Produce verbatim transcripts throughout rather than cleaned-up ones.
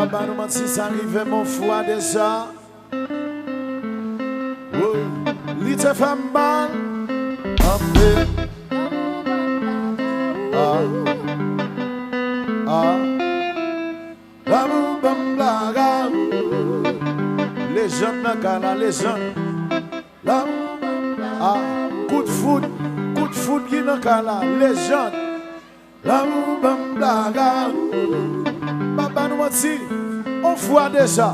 Pa ba nou manti, sa rive m yon fwa deja. Woy, li te fè m mal anpil. Ah, ah. Lanmou ban m blaga. Lejand nan kay la, lejand. Lanmou ban m blaga. Ah, kout foud, kout foud ki nan kay la, lejand. Lanmou ban m blaga. Pa ba nou manti, yon fwa deja.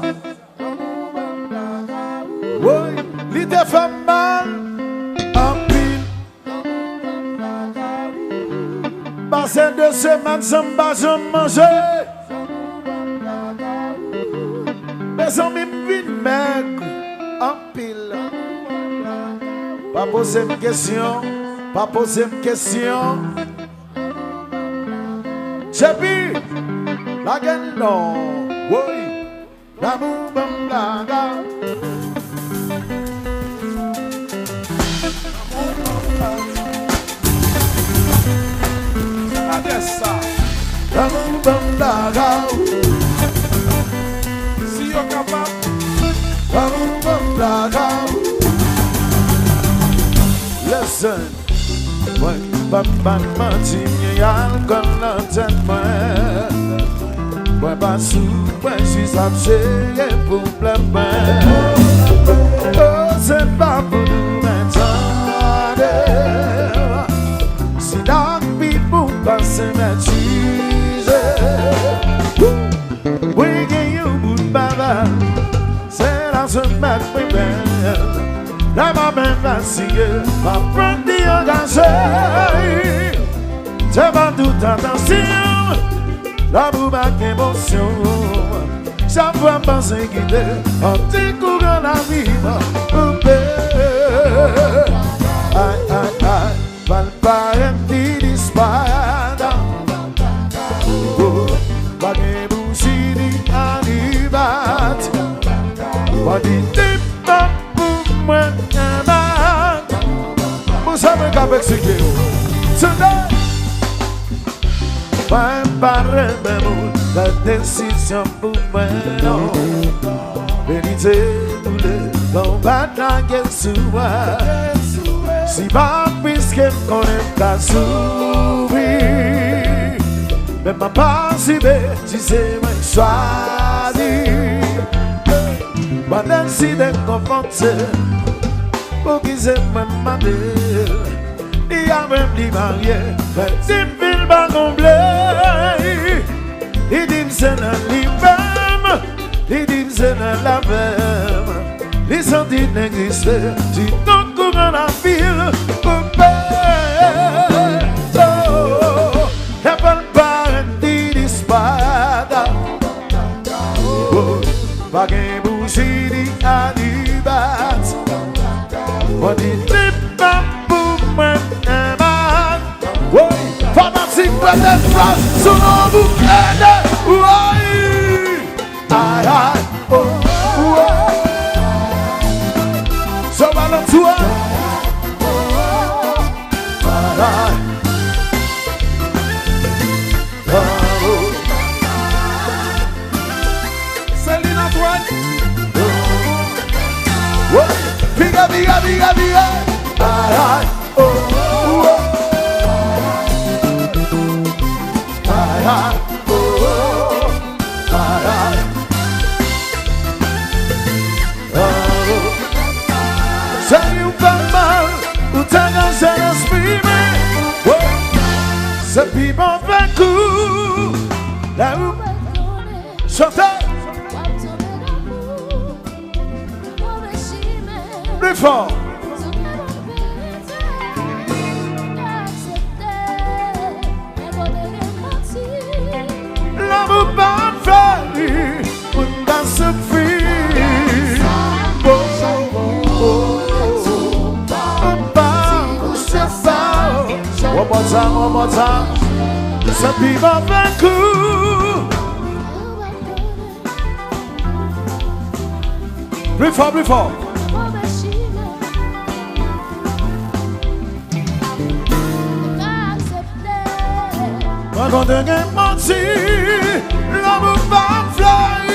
Woy, li te fè m mal anpil. Pase de semèn san m pa janm manje. Mezanmi, m vin mèg anpil. Pa poze m kesyon, pa poze m kesyon. Jepi, lage n non, woy. Lanmou ban m blaga. Gade sa. Lanmou ban m blaga. Si yo kapab. Lanmou ban m blaga. Listen. Mwen p ap ba n manti, m gen alkòl nan tèt mwen. Mwen pa sou, mwen jis ap jere pwoblèm mwen. Oh, se pa pou nou, men tande. Si dak pi pou pase, men tije. Mwen gen yon bout baba, se la semèn mwen bèl. Lè m ap envestige, m ap pran ti angaje. Se pa tout atansyon, lanmou pa k emosyon. Chak fwa m panse kite, yon ti kouran lavi m koupe. Ay, ay, ay. Pral parèt ti dispat. Oh, pa gen bouji ni alibat. Mwen di tip nan pou mwen enbat. Pou sa mwen k ap eksplike yo. Tande. Mwen pa renmen moun pran desizyon pou mwen, non. Verite boule, bon, pa t lage sou mwen. Si pa piske m konnen m ka soufri, men m pa sibe si se mwen k chwazi. Mwen deside konfwonte, poukisa mwen mande l? Li avè m, li marye, men di m fil pa konble. Li di m se nan li menm, li di m se nan l avè m. Li santi l egziste, di tankou grann anpil koupe. Oh, lè pral parèt ti dispat. Oh, pa gen bouji ni alibat. Mwen di tip nan pou mwen enbat. Woy, fanatik Brother Flash sou non boukede. Woy, ay, ay, oh, oh. Sa w alantou a. Ay, ay. Bravo. Celine Antoine. Oh. Piga, piga, piga, piga. Ay, ay, oh, oh. Ay, ay, oh, oh. Ay, ay. Se li w fè mal, ou te nan sèl espri mwen. Oh, se pi bon fè kou. Lè ou chante. Pli fò. Lanmou pa fè li, moun pa soufri. Oh, oh, oh. Ou pa, ou se pa. One more time, one more time. Se pi move kou. Pli fò, pli fò. Mwen konn te gen manti, lanmou pa fè.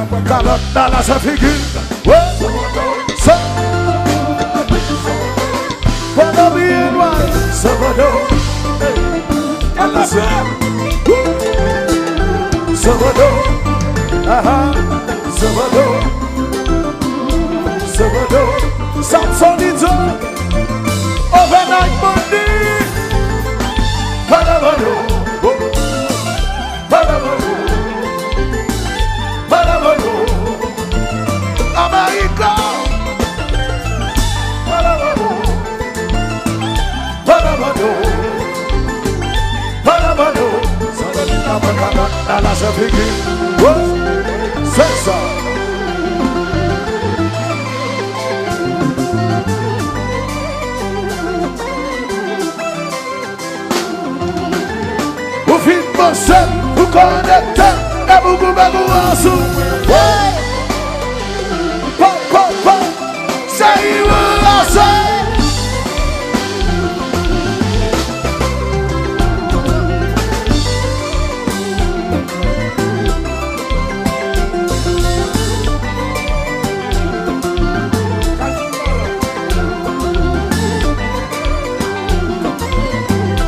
Kalòt nan lachè figi. Wè. Sa. Pandan biyè nwa. Sabado. Sabado. Aha. Sabado. Sabado. Samson Izo. Overnight money. Pandan biyè. Pandan biyè. Pandan biyè. America. Pandan biyè. Pandan biyè. Pandan biyè. Sa vle di nan mwen ka nan, nan lachè figi. Woo! Se sa. Ou fin panse, ou konekte, e pou koupe kouran sou. Woo! Pop, pop, pop. Seri ou lase.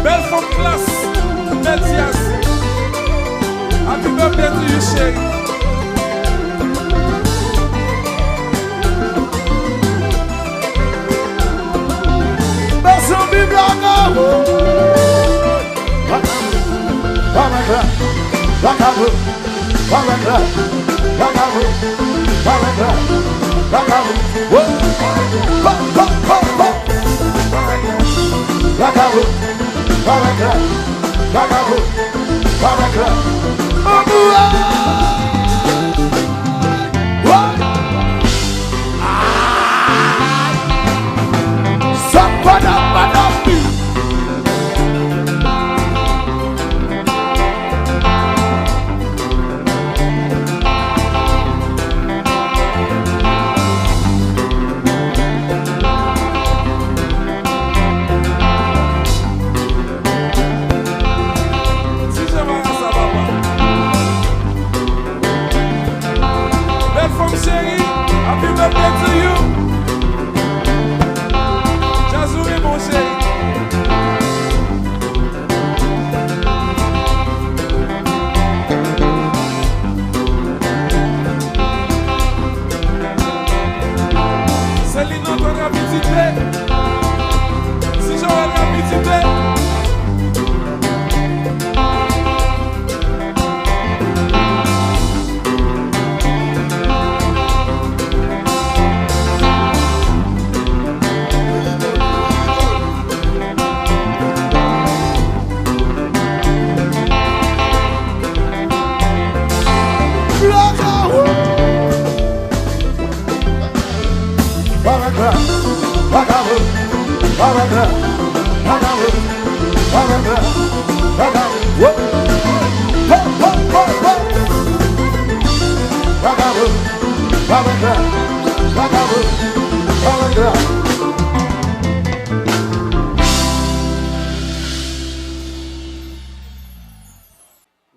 Bèl fanm klas, bèl Diaz. Happy birthday to you, chérie. Mezanmi, blaka. Blaka, blaka, blaka. Blaka, blaka, blaka. Blaka, blaka. Wo. Ho, ho, ho, ho. Blaka, blaka, blaka. Blaka, blaka. Anmou a. Wo. Ay. Sa pa nan, pa nan. Ti jan bagay sa, papa. Bèl fanm cheri, happy birthday to you. Jazz ou wi, mon chéri. Selin Antoine Rapidite. Si Joel Rapidite.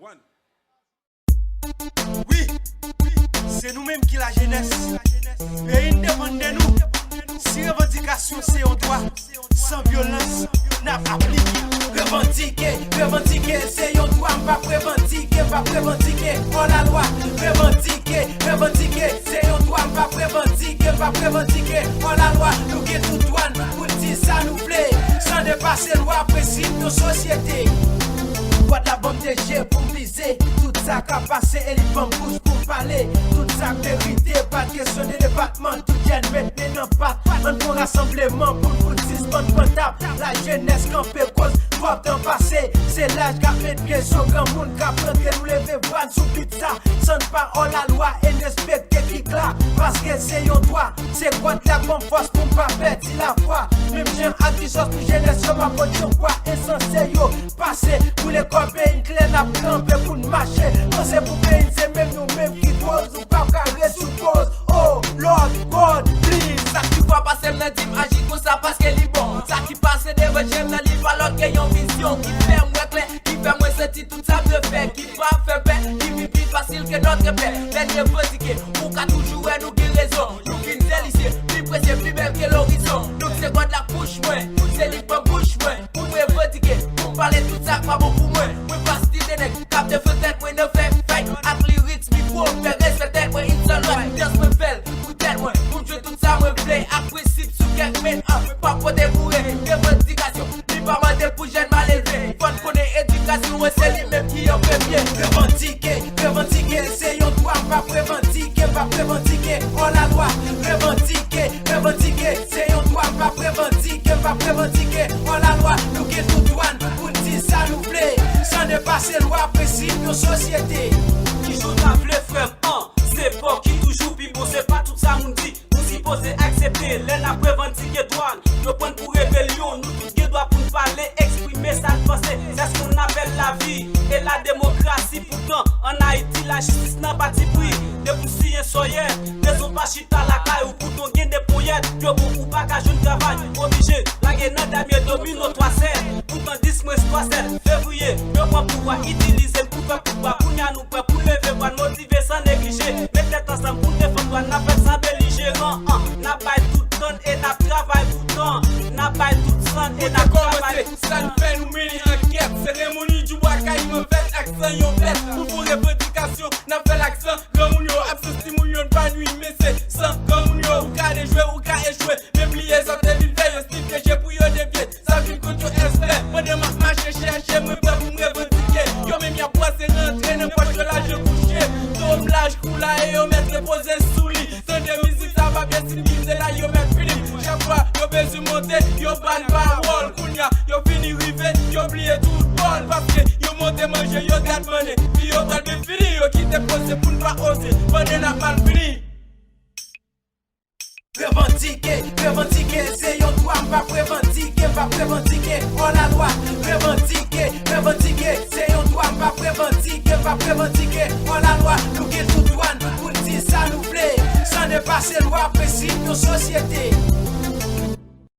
One. Wi, wi, se nou menm ki lajenès. Peyi n depann de nou. Si revandikasyon se yon dwa, san vyolans, n ap aplike. Revandike, revandike, se yon dwa, m p ap revandike, m p ap revandike hors la loi. Revandike, revandike, se yon dwa, m p ap revandike, m p ap revandike hors la loi. Nou gen tout dwa n pou n di sa nou vle, san depase lwa, prensip yon sosyete. Gad la banm de je pou m vize tout sa k ap pase e li ban m bouch pou m pale. Tout sa k merite, pa t kesyon de depatman. Tout jèn met men nan pat, ann fè yon rasanbleman pou n fout sispann pran tap. Lajenès kanpe koz twòp tan pase. Se laj k ap met pye sou granmoun k ap rantre nou leve vwa n sou bit sa. San n pa hors la loi e n respekte kik la. Paske se yon dwa, se God la k ban m fòs pou m pa pèdi lafwa. Menm jan ak Jizòs pou jenès yo pa pot yon kwa ensanse yo. Pase pou lekòl peyi n klè n ap kanpe pou n mache. Panse pou peyi n se menm nou menm ki koz ou p ap ka ret sou poz. Oh Lord God please. Sa k tou fò pase m nan di m aji konsa paske li bon. Sa ki pase devan je m nan li pa lòt ke yon vizyon ki fè m wè klè, ki fè mwen santi tout sa m dwe fè, ki pa fè pè, ki pi plis pase Stil ke nòt repè, lè n revandike, ou ka toujou wè nou gen rezon. Nou vin delisye, pi presye, pi bèl ke lorizon. Donk se God la k bouch mwen, se li k ban bouch mwen. Pou m revandike, pou m pale tout sa k pa bon pou mwen. Mwen pa stil de nèg k ap defann tèt mwen nan fè fèt ak lirik. Mikwo m fè respè tèt mwen, it's alright. Dance mwen fè l pou tèt mwen, pou m jwenn tout sa mwen vle. Ak prensip sou kèk men, an, pa pote boure. Revandikasyon, li pa mande pou jèn malelve. Fò n konnen edikasyon an, se li menm ki an premye. Revandike, revandike, se yon dwa, m p ap revandike, m p ap revandike hors la loi. Revandike, revandike, se yon dwa, m p ap revandike, m p ap revandike hors la loi. Nou gen tout dwa n pou n di sa nou vle, san depase lwa, prensip yon sosyete. Ki jan w ta vle, frè m, an, se pa w ki toujou pi bon, se pa tout sa moun di nou sipoze aksepte. Lè n ap revandike dwa n, yo pran n pou rebelyon. Nou tout gen dwa pou n pale, eksprime sa n panse. C'est ce qu'on appelle la vie et la démocratie. Poutan, ann Ayiti, lajistis nan patipri. Depi w siyen sòyè, rezon pa chita lakay ou. Poutan, gen de ponyèt, yo bon, ou pa ka jwenn travay. Oblije lage nan dènye domino twa sè. Poutan, dis mwens twa sèt fevriye, yo pran pouvwa, itilize n pou fè pouvwa. Kounye a nou prè pou leve vwa n, motive san neglije. Met tèt ansanm pou n defann dwa n, n ap fè l san belijeran, an. N ap bay tout tan n e n ap travay pou tan. N ap bay tout san n e n ap travay pou san n. Sa n fè nou mennen ankèt, seremoni Djoubwa Kayiman fèt ak san yon bèt. Pou fon revandikasyon, n ap fè l ak san granmoun yo. Absans timoun yo n pa nwi, men se san granmoun yo. Ou ka dejwe, ou ka echwe, men bliye sa w te vin fè. Yo stil keche pou yo devye, sa vin kont yo espè. Pandan m ap mache chèche, mwen prè pou m revandike. Yo menm y ap panse rantre nan pòch yo lajan kouche. Doblaj kou la e yo mèt repoze sou li. Tande mizik sa pa byen sinifize la, yo mèt fini. Chak fwa yo bezwen monte, yo ba n pawòl. Kounye a, yo fini rive, yo bliye tout pòl. Paske yo monte manje, yo gad mannen. Pi yo pral byen fini, yo kite koze pou n pa oze. Pandan n ap mal fini. Revandike, revandike, se yon dwa, m p ap revandike, m p ap revandike hors la loi. Revandike, revandike, se yon dwa, m p ap revandike, m p ap revandike hors la loi. Nou gen tout dwa n pou n di sa nou vle, san depase lwa, prensip yon sosyete.